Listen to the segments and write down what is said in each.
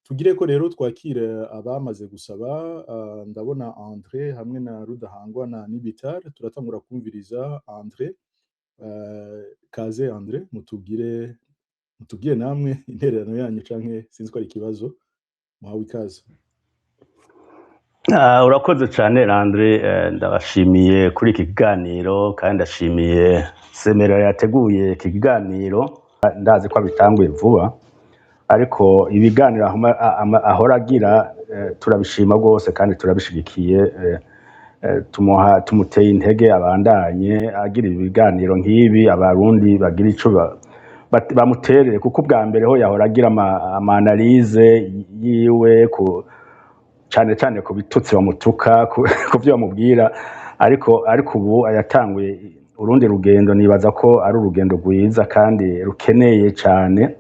Tugire ko rero twakire abamaze gusaba. Ndabona André hamwe na Rudahangwa na Nibitar. Turatangura kumviriza André. Kaze André, mutubwire namwe intererano yanyu canke sinzi ko ari ikibazo. Muhawe ikaze. Urakoze cyane Landry, ndabashimiye kuri iki kiganiro kandi ndashimiye Semera yateguye iki kiganiro. Ndazi ko abitanguye vuba, ariko ibiganiro ahora agira turabishima rwose kandi turabishigikiye. Tumuha tumuteye intege abandanye agira ibiganiro nk'ibi, Abarundi bagira ico bamuterere, kuko ubwa mbere ho yahora agira ama analyse yiwe ku cane cane ku bitutsi bamutuka, ku vyo bamubwira, ariko ubu yatanguye urundi rugendo. Nibaza ko ari urugendo rwiza kandi rukeneye cane,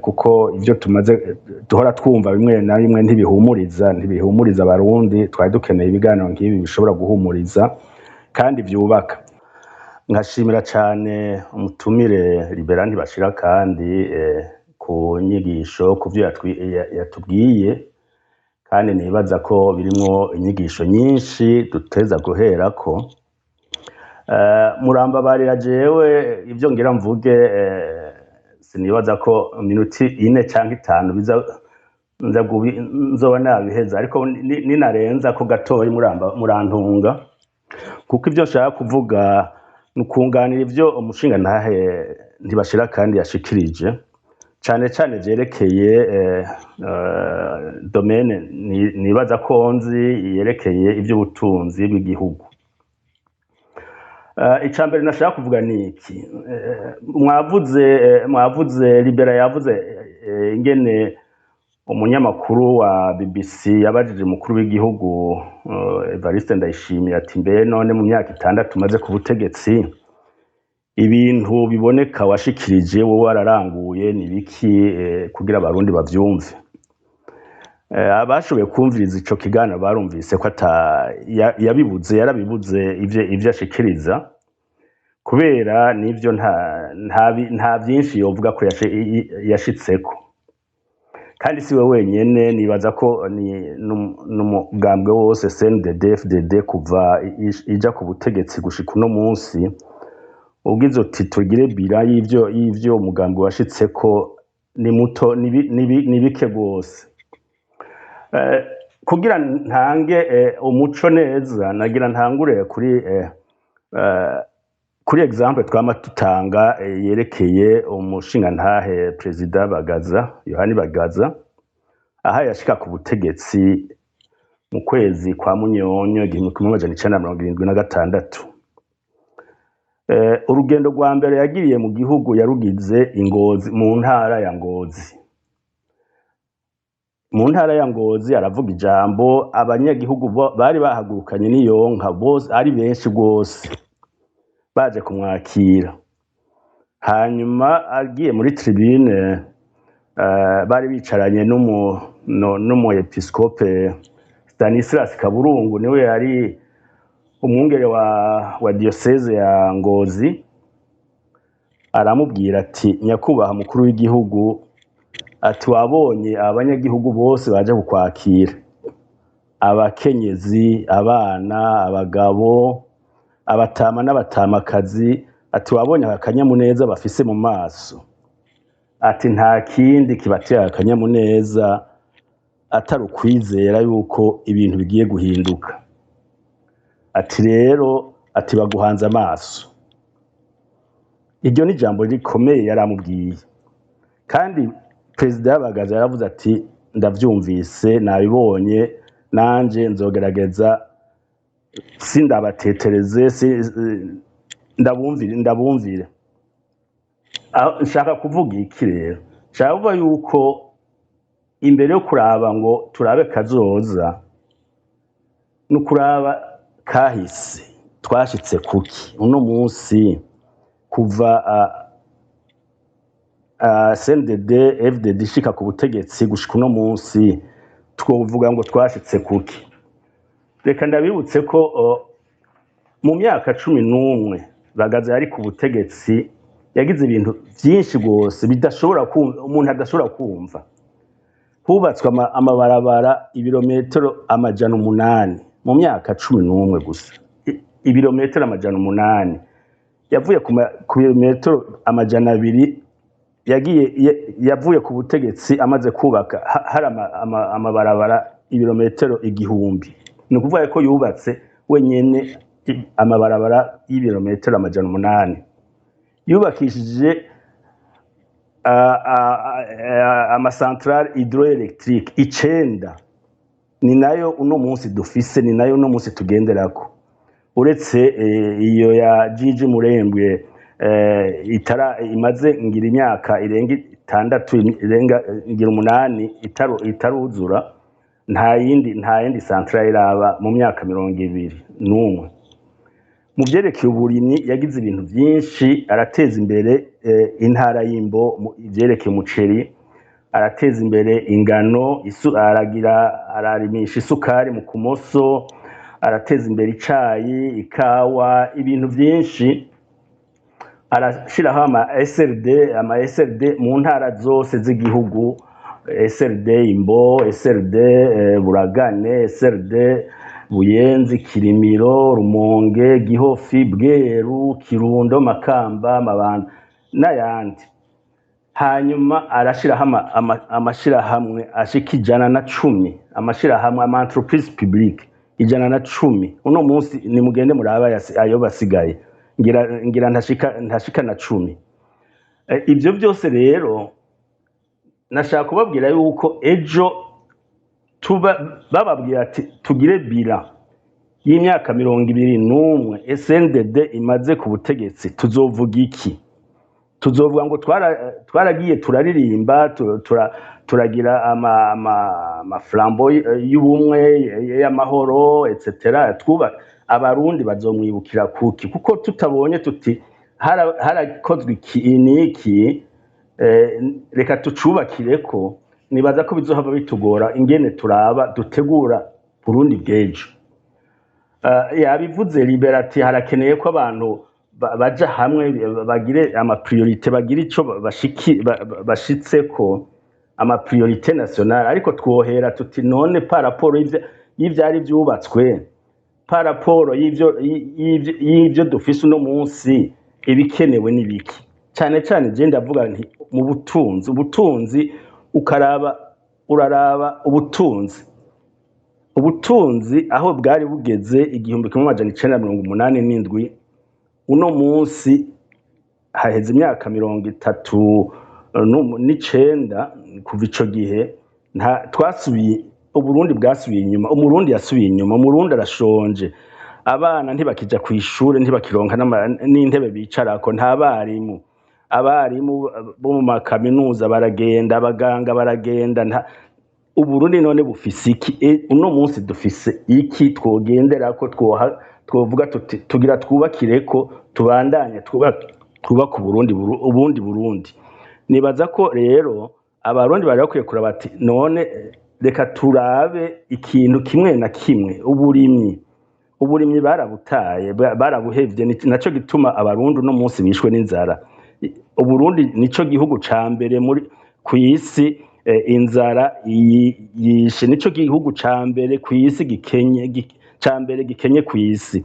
kuko ivyo tumaze duhora twumva bimwe na bimwe ntibihumuriza Abarundi. Twari dukeneye ibiganiro nk'ibi bishobora guhumuriza kandi vyubaka. Nkashimira cane umutumire Libera Ntibashira kandi ku nyigisho, ku vyo yatubwiye, kandi nibaza ko birimwo inyigisho nyinshi duteza guherako. Murambabarira, jewe ivyo ngira mvuge sinibaza ko minuti 4 canke 5 biza nza nzoba nabiheza, ariko ninarenza ko gatoyi murantunga, kuko ivyo nshaka kuvuga ni ukunganira ivyo umushingantahe Ntibashira kandi yashikirije, cane cane vyerekeye domaine nibaza ko nzi, yerekeye ivy'ubutunzi bw'igihugu. Ica mbere nashaka kuvuga ni iki: mwavuze, Libera yavuze ingene umunyamakuru wa BBC yabajije umukuru w'igihugu Evariste Ndayishimiye ati: "Mbe none mu myaka 6 umaze ku butegetsi, ibintu biboneka washikirije wowe wararanguye ni biki?" Kugira Abarundi bavyumve. Abashoboye kumviriza ico kiganiro barumvise ko ata yabibuze, yarabibuze ivyo ashikiriza, kubera nivyo nta vyinshi yovuga ko yashitseko. Kandi si we wenyene, nibaza ko ni n'umugambwe wose CNDD FDD kuva ija ku butegetsi gushika uno munsi, ugize uti tugire bilan y'ivyo umugambwe washitseko, ni muto, ni bike rwose. Kugira ntange umuco neza, nagira ntangure kuri exemple twama tutanga yerekeye umushingantahe Perezida Bagaza, Yohani Bagaza, aha yashika ku butegetsi mu kwezi kwa Munyonyo 1976. Urugendo rwa mbere yagiriye mu gihugu yarugize i Ngozi, mu ntara ya Ngozi. Mu ntara ya Ngozi aravuga ijambo, abanyagihugu bari bahagurukanye n'iyonka bose ari benshi rwose baje kumwakira. Hanyuma agiye muri tribune, bari bicaranye n'umu no, n'umu episkope Stanislas Kaburungu, niwe yari umwungere wa diocèse ya Ngozi. Aramubwira ati: "Nyakubahwa mukuru w'igihugu," ati, "wabonye abanyagihugu bose baje kukwakira, abakenyezi, abana, abagabo, abatama n'abatamakazi," ati, "wabonye aka kanyamuneza bafise mu maso," ati, "nta kindi kibatera akanyamuneza atari ukwizera yuko ibintu bigiye guhinduka," ati, "rero," ati, "baguhanze amaso." Iryo ni ijambo rikomeye yaramubwiye. Kandi Perezida Bagaza yaravuze ati: "Ndavyumvise, nabibonye, nanje nzogerageza sindabatetereze, ndabumvire, ndabumvire." Aho nshaka kuvuga iki rero? Nshaka kuvuga yuko imbere yo kuraba ngo turabe kazoza, ni ukuraba kahise, twashitse kuki uno munsi kuva CNDD FDD ishika ku butegetsi gushika uno munsi, twovuga ngo twashitse kuki? Reka ndabibutse ko mu myaka 11 Bagaza yari ku butegetsi, yagize ibintu vyinshi rwose bidashobora kumva, umuntu adashobora kumva. Hubatswe amabarabara ibirometero 800 mu myaka 11 gusa. Ibirometero 800, yavuye ku birometero 200. Yagiye yavuye ku butegetsi amaze kubaka hari amabarabara ibirometero 1000. Ni ukuvuga ko yubatse wenyene amabarabara y'ibirometero 800, yubakishije ama centrales hydroélectriques 9. Ni nayo uno munsi dufise, ni nayo uno munsi tugenderako, uretse iyo ya Jiji Murembwe itara imaze ngira imyaka irenga 6, irenga ngira 8 itaruzura. Nta yindi centrale iraba mu myaka 21. Mu vyerekeye uburimyi, yagize ibintu vyinshi. Arateza imbere intara y'Imbo mu ivyerekeye umuceri, arateza imbere ingano, aragira ararimisha isukari mu kumoso, arateza imbere icayi, ikawa, ibintu vyinshi. Arashiraho ama SRD, ama SRD mu ntara zose z'igihugu: SRD Imbo, SRD Buragane, SRD Buyenzi, Kirimiro, Rumonge, Gihofi, Bweru, Kirundo, Makamba, Mabanda n'ayandi. Hanyuma arashiraho amashirahamwe ashika 110, amashirahamwe, ama entreprise publique 110. Uno munsi nimugende muraba ayo basigaye, ngira ntashika na 10. Ivyo byose rero nashaka kubabwira yuko ejo tuba bababwira ati tugire bilan y'imyaka 21 SNDD imaze ku butegetsi, tuzovuga iki? Tuzovuga ngo twaragiye turaririmba, turagira ama flambeaux y'ubumwe, y'amahoro, etc. Twuba Abarundi bazomwibukira kuki? Kuko tutabonye tuti harakozwe iki n'iki, reka tucubakireko. Nibaza ko bizohava bitugora ingene turaba dutegura Burundi bw'ejo. Yabivuze Liberati, harakeneye ko abantu baja hamwe, bagire ama priorités, bagire ico bashitseko, ama priorités nationales. Ariko twohera tuti none par rapport y'ivyari vyubatswe, par rapport y'ivyo dufise uno munsi, ibikenewe n'ibiki? Cane cane je ndavuga nti mu butunzi, ubutunzi ukaraba, uraraba ubutunzi aho bwari bugeze 1987, uno munsi haheze imyaka 39 kuva ico gihe, nta twasubiye, Uburundi bwasubiye inyuma, Umurundi yasubiye inyuma, Umurundi arashonje, abana ntibakija kw'ishure, ntibakironka n'intebe bicarako, nta barimu, abarimu bo mu makaminuza baragenda, abaganga baragenda, nta Uburundi none bufise iki? Uno munsi dufise iki twogenderako, twovuga tuti tugira twubakireko, tubandanye twubake Uburundi, ubundi Burundi? Nibaza ko rero Abarundi bari bakwiye kuraba ati none reka turabe ikintu kimwe na kimwe. Uburimyi barabutaye, barabuhevye. Naco gituma Abarundi uno munsi bishwe n'inzara. Uburundi nico gihugu ca mbere muri kw'isi inzara yishe, nico gihugu ca mbere kw'isi gikenye, ca mbere gikenye kw'isi.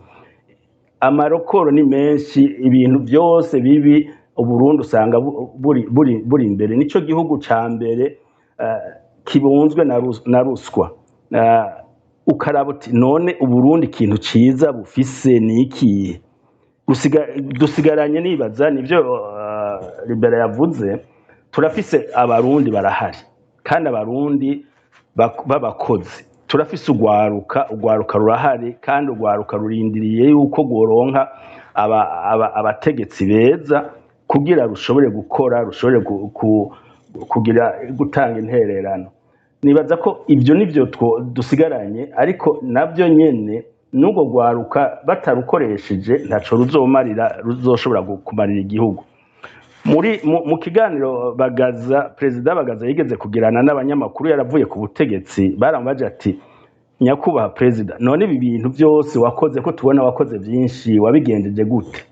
Ama records ni menshi, ibintu byose bibi Uburundi usanga buri imbere. Nico gihugu ca mbere kibunzwe na ruswa. Ukaraba uti none Uburundi ikintu ciza bufise ni ikihe? Dusigaranye, nibaza nivyo Libera yavuze, turafise Abarundi barahari kandi Abarundi b'abakozi, turafise ugwaruka, ugwaruka rurahari kandi ugwaruka rurindiriye yuko rworonka abategetsi beza kugira rushobore gukora, rushobore kugira gutanga intererano. Nibaza ko ibyo nivyo dusigaranye, ariko navyo nyene n'ubwo rwaruka batarukoresheje ntaco ruzomarira, ruzoshobora kumarira igihugu. Muri mu kiganiro Bagaza, Perezida Bagaza yigeze kugirana n'abanyamakuru yaravuye ku butegetsi, baramubaje ati: "Nyakubahwa Perezida, none ibi bintu byose wakoze, ko tubona wakoze byinshi, wabigenjeje gute?"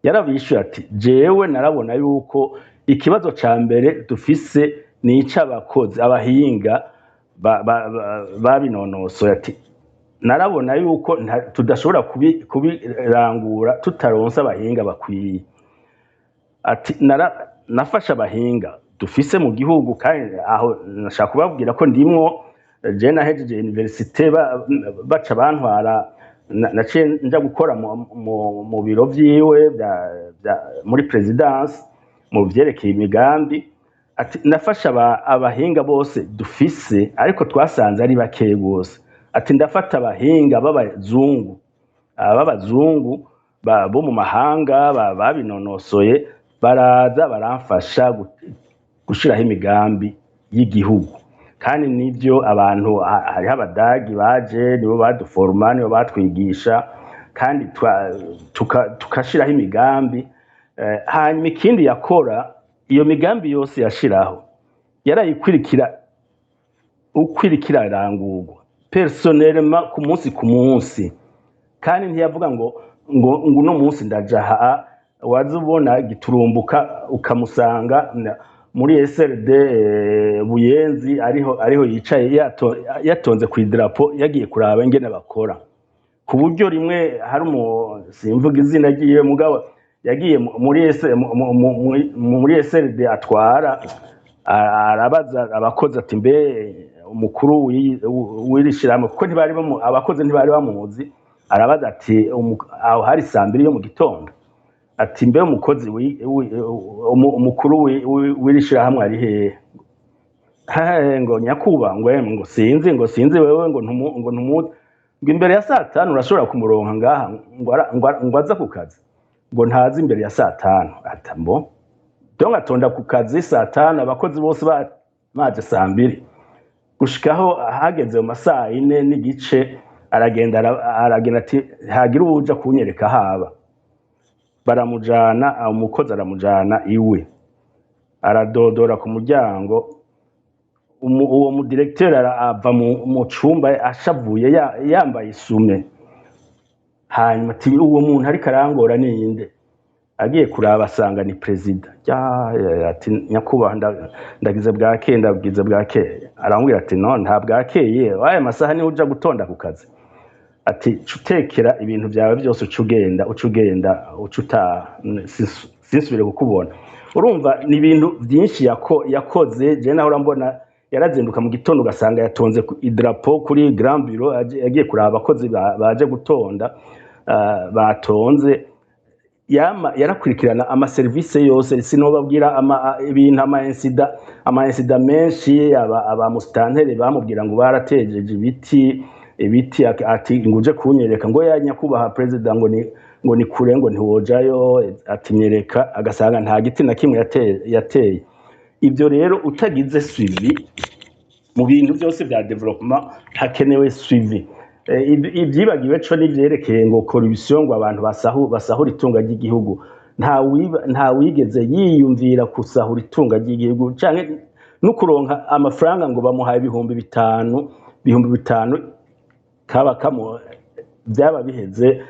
Yarabishuye ati: "Jewe narabona yuko ikibazo ca mbere dufise ni ikibazo c'ubukene." Ni ic'abakozi, abahinga babinonosoye. Ati narabona yuko tudashobora kubirangura tutaronse abahinga bakwiye. Ati nafashe abahinga dufise mu gihugu, kandi aho nashaka kubabwira ko ndimwo. Je nahejeje université, baca bantwara, naciye nja gukora mu biro vyiwe muri présidence mu vyerekeye imigambi. Ati nafashe abahinga bose dufise, ariko twasanze ari bakeye gose. Ati ndafata abahinga b'abazungu bo mu mahanga babinonosoye, baraza baramfasha gushiraho imigambi y'igihugu. Kandi nivyo, abantu hariho Abadagi baje, nibo baduforma, nibo batwigisha, kandi tukashiraho imigambi. Hanyuma ikindi yakora, iyo migambi yose yashiraho yarayikwirikira ukwirikira irangurwa personnellement, ku munsi ku munsi. Kandi ntiyavuga ngo uno munsi ndaja aha. Waza ubona giturumbuka ukamusanga muri SRD Buyenzi, ariho yicaye, yatonze ku idarapo, yagiye kuraba ingene bakora. Ku buryo rimwe hari umu, simvuga izina ryiwe, mugabo yagiye muri SRD atwara, arabaza abakozi ati: "Mbe umukuru w'iri shirahamwe?" Kuko ntibari abakozi ntibari bamuzi. Arabaza ati, aho hari saa 2 yo mu gitondo, ati: "Mbe umukozi umukuru w'iri shirahamwe ari hehe?" Hehe, ngo nyakuba, ngo emwe, ngo sinzi wewe, ngo ntumuzi, ngo imbere ya saa 5 urashobora kumuronka ngaha, ngo aza ku kazi, ngo ntazi imbere ya saa 5. Ati mbo donc atonda ku kazi saa 5, abakozi bose baje saa 2, gushikaho hageze mu masaa 4:30 aragenda, aragenda ati: "Hagira uwuja kunyereka haba." Baramujana, umukozi aramujana iwe, aradodora ku muryango. Uwo mudirecteur ava mu cumba ashavuye, yambaye isume. Hanyuma ati: "Uwo muntu ariko arangora ninde?" Agiye kuraba asanga ni perezida. Ati: "Nyakubahwa, ndagize bwakeye, ndagize bwakeye." Aramubwira ati: "No, nta bwakeye, aya masaha niho uja gutonda ku kazi?" Ati: "Ca utekera ibintu byawe byose, uca ugenda, uca ugenda, uca utaha, sinsubire kukubona." Urumva ni ibintu byinshi yakoze. Je nahora mbona yarazinduka mu gitondo, ugasanga yatonze idarapo kuri grand bureau, yagiye kuraba abakozi baje gutonda, batonze. Yama yarakurikirana amaserivisi yose. Sinobabwira ibintu, ama incidents menshi. Aba musitanteri bamubwira ngo baratejeje ibiti, ati ngo uje kunyereka, ngo ya nyakubahwa perezida, ngo ni kure, ngo ntiwojayo. Ati: "Nyereka." Agasanga nta giti na kimwe yateye. Ibyo rero utagize suivi mu bintu byose bya développement, hakenewe suivi. Ibyibagiwe co n'ivyerekeye ngo corruption, ngo abantu basahura itunga ry'igihugu. Nta wigeze yiyumvira gusahura itunga ry'igihugu canke no kuronka amafaranga, ngo bamuhaye 5000, 5000 kaba kamu byaba biheze,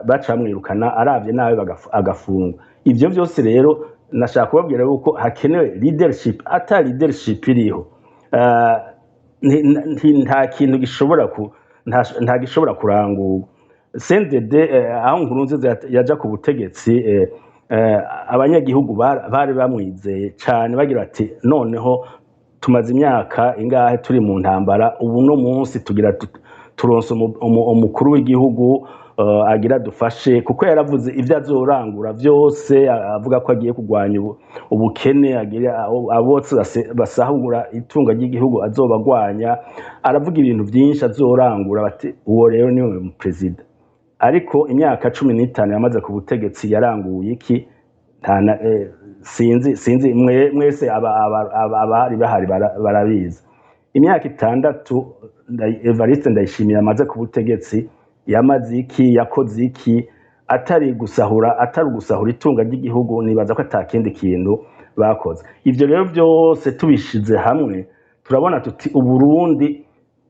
bacamwirukana, aravye nawe agafungwa. Ivyo byose rero nashaka kubabwira yuko hakenewe leadership. Ata leadership iriho, nta kintu gishobora ku nta gishobora kurangurwa. CNDD, aho Nkurunziza yaja ku butegetsi, abanyagihugu bari bamwizeye cane, bagira bati: "Noneho tumaze imyaka ingahe turi mu ntambara, ubu no munsi tugira turonse umukuru w'igihugu agira dufashe." Kuko yaravuze ibyo azorangura vyose, avuga ko agiye kurwanya ubukene, agira abo bose basahura itunga ry'igihugu azobagwanya, aravuga ibintu byinshi azorangura. Bati: "Uwo rero niwe perezida." Ariko imyaka 15 yamaze ku butegetsi yaranguye iki? Nta na, sinzi mwese abari bahari barabizi. Imyaka 6 Evariste Ndayishimiye amaze ku butegetsi, yamaze iki? Yakoze iki atari gusahura, atari gusahura itunga ry'igihugu? Nibaza ko atakindi kintu bakoze. Ivyo rero byose tubishize hamwe, turabona tuti Uburundi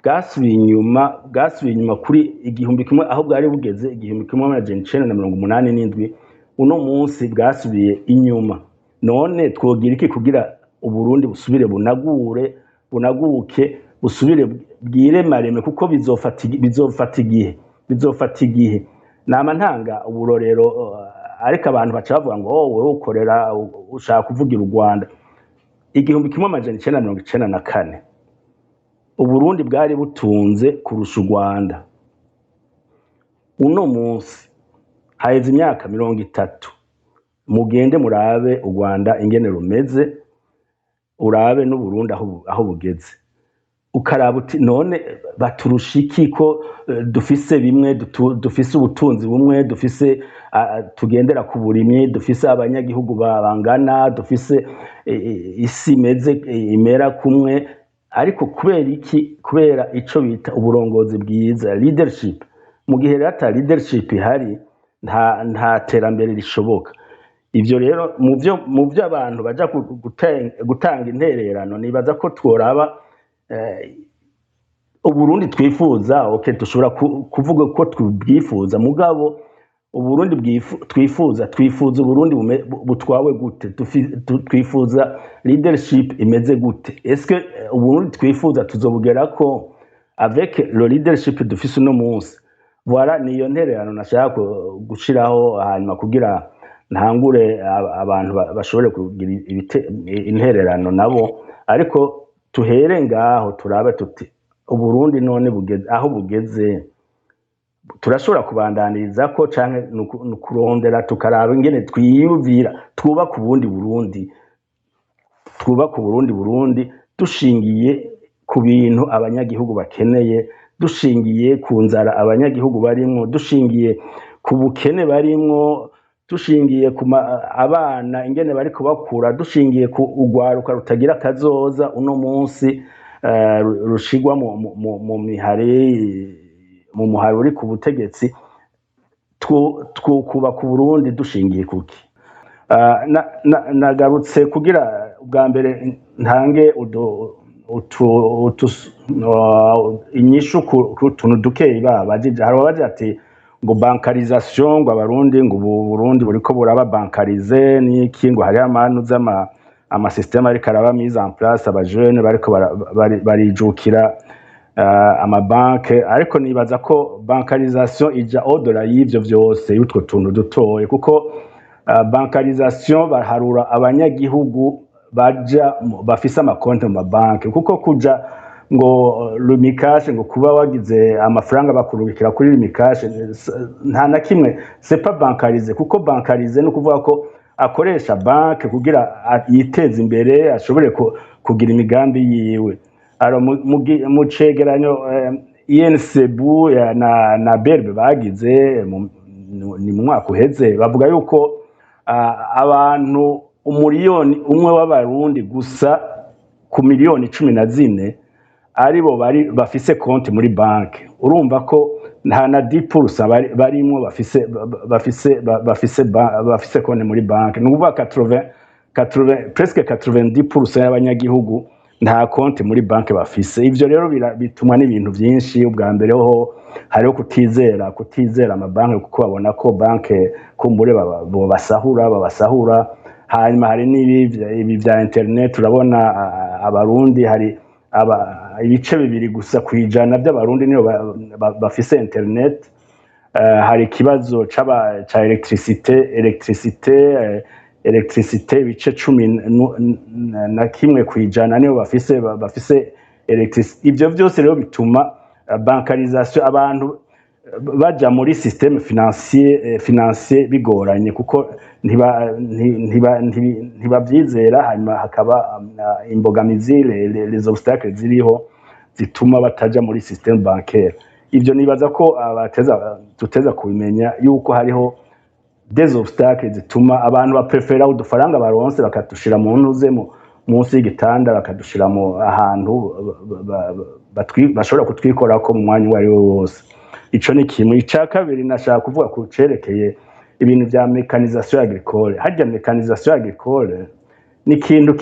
bwasubiye inyuma, bwasubiye inyuma kuri 1000, aho bwari bugeze 1987, uno munsi bwasubiye inyuma. None twogira iki kugira Uburundi busubire bunagure, bunaguke, busubire bwiremareme, kuko bizofata igihe, bizofata igihe. Nama ntanga uburorero, ariko abantu baca bavuga ngo: "Oh, wewe ukorera, ushaka kuvugira u Rwanda." 1994, Uburundi bwari butunze kurusha u Rwanda. Uno munsi haheze imyaka 30. Mugende murabe u Rwanda ingene rumeze, urabe n'Uburundi aho bugeze, ukaraba uti: "None baturusha iki ko dufise bimwe, dufise ubutunzi bumwe, dufise tugendera ku burimyi, dufise abanyagihugu bangana, dufise isi imeze imera kumwe?" Ariko kubera iki? Kubera ico bita uburongozi bwiza, leadership. Mu gihe rero ata leadership ihari, nta terambere rishoboka. Ivyo rero mu vyo abantu baja gutanga intererano, nibaza ko tworaba Uburundi twifuza. Okay, dushobora kuvuga ko tubwifuza, mugabo Uburundi twifuza, Uburundi butwawe gute? Twifuza leadership imeze gute? Est-ce que Uburundi twifuza tuzobugerako avec le leadership dufise uno munsi? Voilà, niyo ntererano nashaka gushiraho, hanyuma kugira ntangure abantu bashobore kugira intererano nabo. Ariko tuhere ngaho, turabe tuti: "Uburundi none bugeze aho bugeze, turashobora kubandaniriza ko, canke nukurondera tukaraba ingene twiyumvira twubaka ubundi Burundi, twubaka uburundi Burundi dushingiye ku bintu abanyagihugu bakeneye, dushingiye ku nzara abanyagihugu barimwo, dushingiye ku bukene barimwo, dushingiye ku abana ingene bariko bakura, dushingiye ku urwaruka rutagira akazoza uno munsi, rushigwa mu mihari, mu muhari uri ku butegetsi. Twokubaka Uburundi dushingiye kuki?" Nagarutse kugira ubwa mbere ntange udu, utu, utu, inyishu ku tuntu dukeyi babajije. Hari ababaje ati ngo bancarisation, ngo Abarundi, ngo ubu Burundi buriko buraba bancarisé niki, ngo hariho amanu z'ama ama système ariko araba mise en place, abajene bariko barijukira amabanke. Ariko nibaza ko bancarisation ija au-delà y'ivyo vyose, y'utwo tuntu dutoye, kuko bancarisation baharura abanyagihugu baja bafise amakonti mu mabanki, kuko kuja ngo Lumicash, ngo kuba wagize amafaranga bakurungikira kuri Lumicash, nta na kimwe, c'est pas bancarisé. Kuko bancarisé ni ukuvuga ko akoresha banke kugira yiteze imbere, ashobore kugira imigambi yiwe. Alors mu cegeranyo INSBU na BRB bagize ni mu mwaka uheze, bavuga yuko abantu 1 umuriyoni w'Abarundi gusa ku miliyoni 14 aribo bari bafise konti muri banki. Urumva ko nta na 10% barimwo bafise konti muri banki. Ni ukuvuga 80 80, presque 90% y'abanyagihugu nta konti muri banki bafise. Ivyo rero bitumwa n'ibintu vyinshi. Ubwa mbere ho hariho kutizera amabanki, kuko babona ko banki kumbure babasahura. Hanyuma hari n'ibi ibi vya internet. Urabona Abarundi hari ibice 2 gusa kw'ijana by'Abarundi nibo bafise internet. Hari ikibazo ca électricité, ibice 11% nibo bafise électricité. Ivyo vyose rero bituma bancarisation, abantu baja muri système financier bigoranye, kuko ntibavyizera. Hanyuma hakaba imbogamizi, les obstacles ziriho zituma bataja muri système bancaire. Ivyo nibaza ko abateza tuteza kubimenya yuko hariho des obstacles zituma abantu baprefera udufaranga baronse bakadushira mu ntuze, munsi y'igitanda, bakadushira mu ahantu bashobora kutwikorako mu mwanya uwo ari wo wose. Ico ni kimwe. Ica kabiri, nashaka kuvuga ku cerekeye ibintu vya mécanisation agricole. Harya mécanisation agricole ni ikintu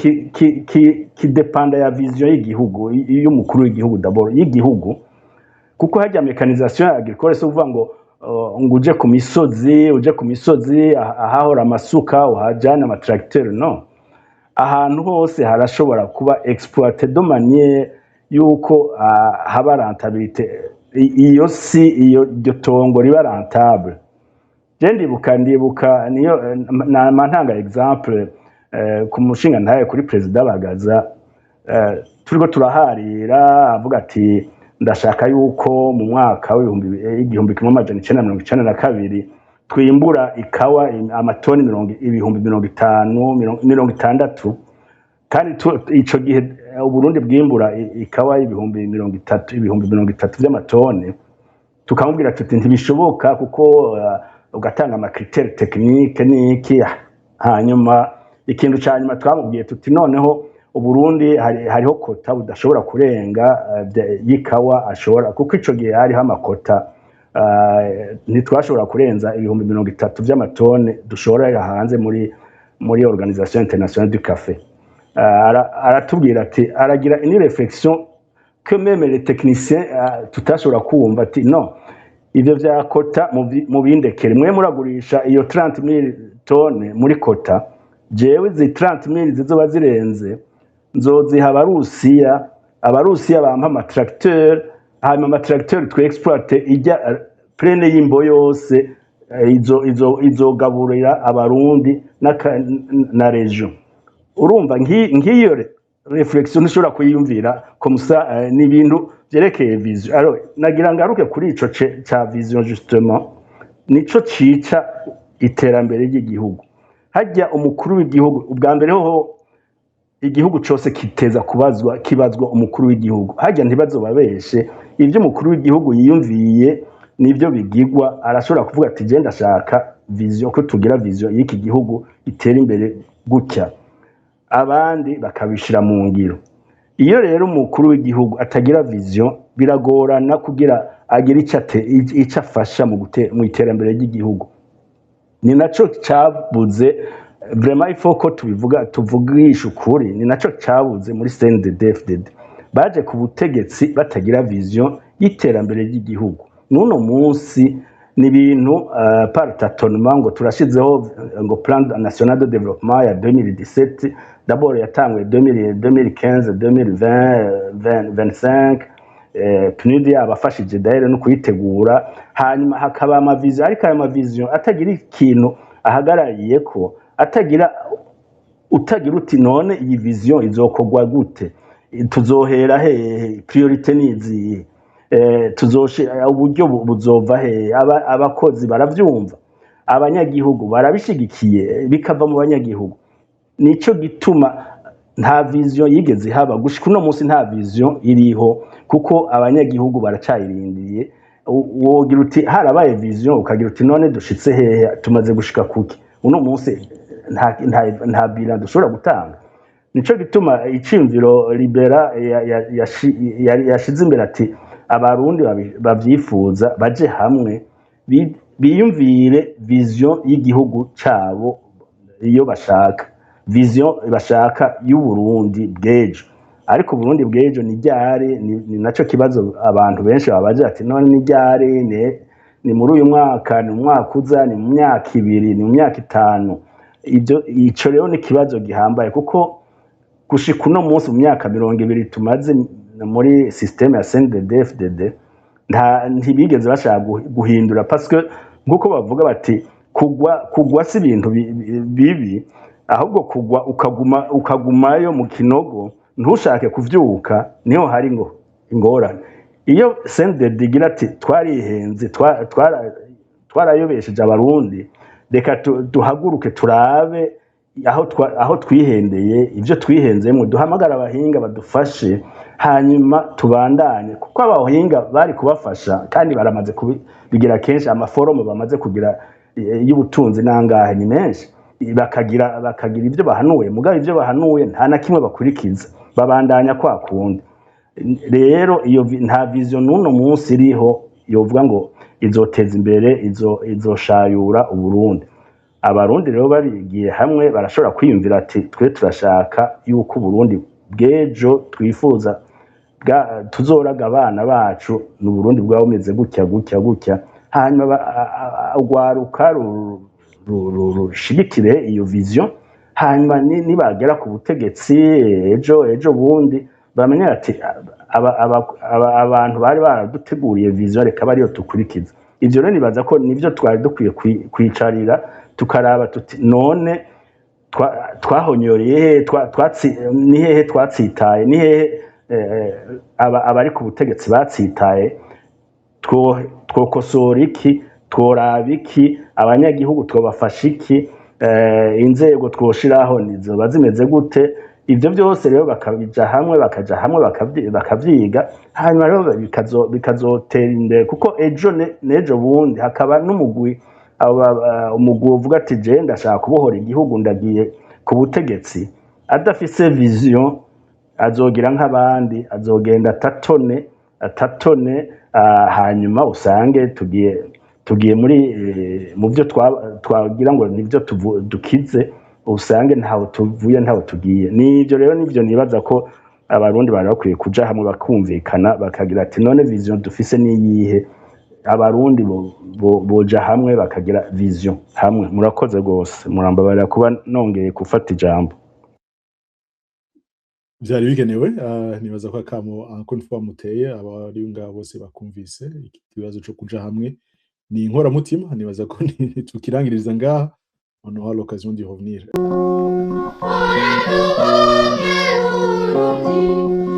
kidepanda ya vision y'igihugu, y'umukuru w'igihugu, d'abord y'igihugu, kuko harya mécanisation agricole si ukuvuga ngo uje ku misozi ahahora amasuka uhajane amatracteur. No. Ahantu hose harashobora kuba exploité de manière yuko haba rentabilité, iyo si iyo iryo tongo riba rentable. Je ndibuka niyo nama ntanga exemple ku mushinga ntaye kuri perezida Bagaza, turiko turaharira, avuga ati: "Ndashaka yuko mu mwaka w'1992 twimbura ikawa amatoni mirongo 50,000, 60." Kandi ico gihe Uburundi bwimbura ikawa 30,000, 30,000 vy'amatoni. Tukamubwira tuti: "Ntibishoboka," kuko ugatanga ama critères techniques n'iki. Hanyuma ikintu ca nyuma twamubwiye tuti: "Noneho Uburundi hariho quota budashobora kurenga y'ikawa ashobora," kuko ico gihe hariho ama quotas, ntitwashobora kurenza 30,000 vy'amatone dushorera hanze muri Organisation Internationale du Café. Aratubwira ati, aragira une réflexion que même les techniciens tutashobora kumva, ati: "Non, ivyo vya quota mubindekere, mwe muragurisha iyo 30,000 tonnes muri quota, jewe izi 30,000 zizoba zirenze nzoziha Abarusiya, Abarusiya bampa ama tracteurs, hanyuma ama tracteurs twe exploite ijya plaine y'Imbo yose, izo izogaburira Abarundi na région." Urumva nk'iyo réflexion ntushobora kuyiyumvira comme ça, ni ibintu vyerekeye vision. Alors nagira ngaruke kuri ico ca vision. Justement, nico cica iterambere ry'igihugu. Hajya umukuru w'igihugu ubwa mbere hoho, igihugu cose kiteza kubazwa, kibazwa umukuru w'igihugu. Hajya ntibazobabeshe, ivyo umukuru w'igihugu yiyumviye nivyo bigigwa. Arashobora kuvuga ati: "Je ndashaka vision ko tugira vision y'iki gihugu itera imbere gutya," abandi bakabishira mu ngiro. Iyo rero umukuru w'igihugu atagira vision, biragorana kugira agire ico afasha mu iterambere ry'igihugu. Ni naco cabuze vraiment, il faut ko tubivuga, tuvugisha ukuri, ni naco cabuze muri CNDD-FDD. Baje ku butegetsi batagira vision y'iterambere ry'igihugu. N'uno munsi ni ibintu par tâtonnement, ngo turashizeho ngo plan national de développement ya 2017. D'abord yatanguye 2000, 2015, 2020, 25. PNUD yabafashije d'ailleurs no kuyitegura. Hanyuma hakaba ama visions, ariko ayo ma visions atagira ikintu ahagarariye, ko atagira utagira uti: "None iyi vision izokorwa gute? Tuzohera hehe? Priorités ni izihe? Tuzoshe uburyo buzova hehe?" Abakozi baravyumva? Abanyagihugu barabishigikiye? Bikava mu banyagihugu. Nico gituma nta vision yigeze ihaba gushika uno munsi, nta vision iriho, kuko abanyagihugu baracayirindiriye. Wogira uti harabaye vision, ukagira uti: "None dushitse hehe? Tumaze gushika kuki?" Uno munsi nta bilan dushobora gutanga. Nico gituma iciyumviro Libera yashize imbere, ati: "Abarundi bavyifuza baje hamwe, biyumvire vision y'igihugu cabo iyo bashaka, vision bashaka y'Uburundi bw'ejo." Ariko Uburundi bw'ejo ni ryari? Ni naco kibazo abantu benshi babaje, ati: "None ni ryari? Ni muri uyu mwaka? Ni mu mwaka uza? Ni mu myaka 2? Ni mu myaka 5?" Ibyo ico rero ni ikibazo gihambaye, kuko gushika uno munsi, mu myaka 20 tumaze muri système ya CNDD-FDD, ntibigeze bashaka guhindura, parce que nkuko bavuga bati: Kugwa si ibintu bibi, ahubwo kugwa ukaguma, ukagumayo mu kinogo, ntushake kuvyuka, niho hari ngo ingorane." Iyo CNDD igira ati: "Twarihenze, twarayobesheje Abarundi, reka duhaguruke turabe aho twihendeye, ibyo twihenzemo, duhamagara abahinga badufashe, hanyuma tubandanye," kuko abahinga bari kubafasha kandi baramaze kubigira kenshi. Ama forums bamaze kugira y'ubutunzi nangahe? Ni menshi. Bakagira ibyo bahanuye, mugabo ibyo bahanuye nta na kimwe bakurikiza, babandanya kwa kundi. Rero iyo nta vision n'uno munsi iriho yovuga ngo izoteza imbere, izoshayura Uburundi. Abarundi rero barigiye hamwe, barashobora kwiyumvira ati: "Twe turashaka yuko Uburundi bw'ejo twifuza tuzoraga abana bacu ni Uburundi bwaba bumeze gutya, gutya, gutya." Hanyuma urwaruka rushigikire iyo vision, hanyuma Hanyuma nibagera ku butegetsi ejo bundi, bamenye ati abantu bari baraduteguriye vision, reka bariyo tukurikiza. Ivyo rero nibaza ko nivyo twari dukwiye kwicarira, tukaraba tuti: none twahonyoreye hehe? Ni hehe twatsitaye? Ni hehe abari ku butegetsi batsitaye? Twokosora iki? Tworaba iki? Abanyagihugu twobafasha iki? Inzego twoshiraho nizoba zimeze gute? Ivyo byose rero bakabija hamwe, bakaja hamwe bakavyiga, hanyuma rero bikazotera imbere, kuko ejo n'ejo bundi hakaba n'umugwi, umugwi uvuga ati: je ndashaka kubohora igihugu, ndagiye ku butegetsi, adafise vision azogira nk'abandi, azogenda tâtonner tâtonner, hanyuma usange tugiye muri mu byo twagira ngo nibyo dukize, usange ntaho tuvuye, ntaho tugiye. Nivyo rero nivyo nibaza ko Abarundi bari bakwiye kuja hamwe, bakumvikana, bakagira ati: none vision dufise niyihe? Abarundi boja hamwe bakagira vision hamwe. Murakoze rwose, murambabarira kuba nongeye gufata ijambo. Vyari bikenewe. Nibaza ko akamo encore une fois muteye, abari ngaho bose bakumvise. Iki kibazo co kuja hamwe ni inkoramutima. Nibaza ko tukirangiriza ngaha, on aura l'occasion d'y revenir. Ora tubumwe Burundi.